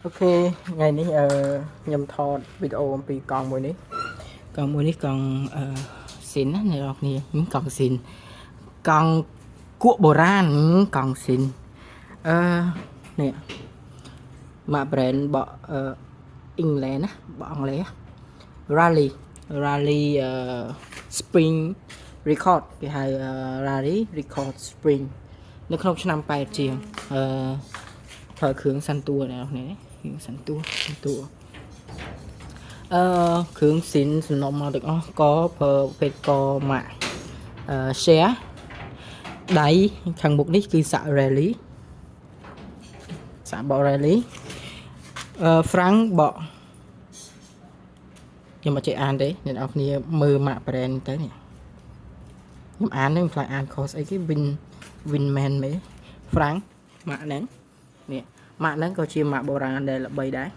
OK ថ្ងៃនេះខ្ញុំថតវីដេអូអំពីកង់មួយនេះកង់មួយនេះកង់អឺស៊ីនណាអ្នកនរគ្នាកង់ស៊ីនកង់គក់បុរាណកង់ស៊ីនអឺនេះម៉ាក brand បកអឺអ៊ីងឡែនណាបកអង់គ្លេស Raleigh Raleigh Spring Record គេហៅ Raleigh Record Spring នៅក្នុងឆ្នាំ80ជាងប្រើគ្រឿង Suntour អ្នកនរគ្នាគ្រឿង Suntour Suntour គ្រឿងស៊ីនសំណុំមកទាំងអស់ក៏ប្រើប្រភេទកម៉ាក់share ដៃខាងមុខនេះគឺសាក់ Raleigh សាក់បក Raleigh ហ្វ្រាំងបកខ្ញុំអត់ចេះអានទេអ្នកនរគ្នាមើលម៉ាក brand ទៅនេះខ្ញុំអាននេះខ្ញុំខ្លាចអានខុសស្អីគេ Win Winman មេហ្វ្រាំងម៉ាកហ្នឹងនេះម៉ាកហ្នឹងក៏ជាម៉ាកបុរាណដែលល្បីដែរ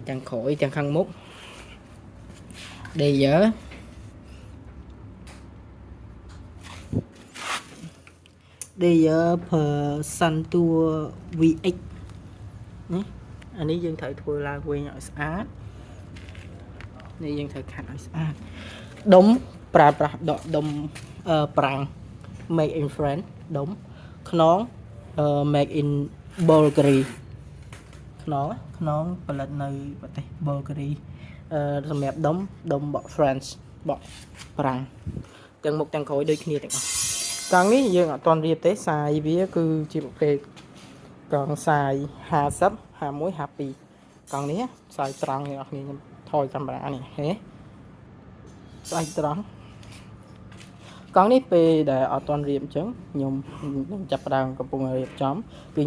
ទាំងក្រោយទាំងខាងមុខ Deye Deye per Suntour VX នេះអានេះយើងត្រូវធ្វើឡើងវិញឲ្យស្អាតនេះយើងត្រូវខាត់ឲ្យស្អាតដុំប្រើប្រាស់ដកដុំអឺប្រាំង make in France ដុំខ្នងmake in Bulgaria ខ្នងខ្នងផលិតនៅប្រទេស Bulgaria សម្រាប់ដុំដុំបក France បកប្រាំងទាំងមុខទាំងក្រោយដូចគ្នាទាំងអស់កង់នេះយើងអត់ទាន់រៀបទេសាយវាគឺជាប្រភេទកង់សាយ50 51 52កង់នេះសាយត្រង់អ្នកនរគ្នាខ្ញុំថយកាមេរ៉ានេះហេស្អែកត្រង់កង់នេះពេលដែលអត់ទាន់រៀបអញ្ចឹងខ្ញុំខ្ញុំចាប់ផ្ដើមកំពុងរៀបចំគឺ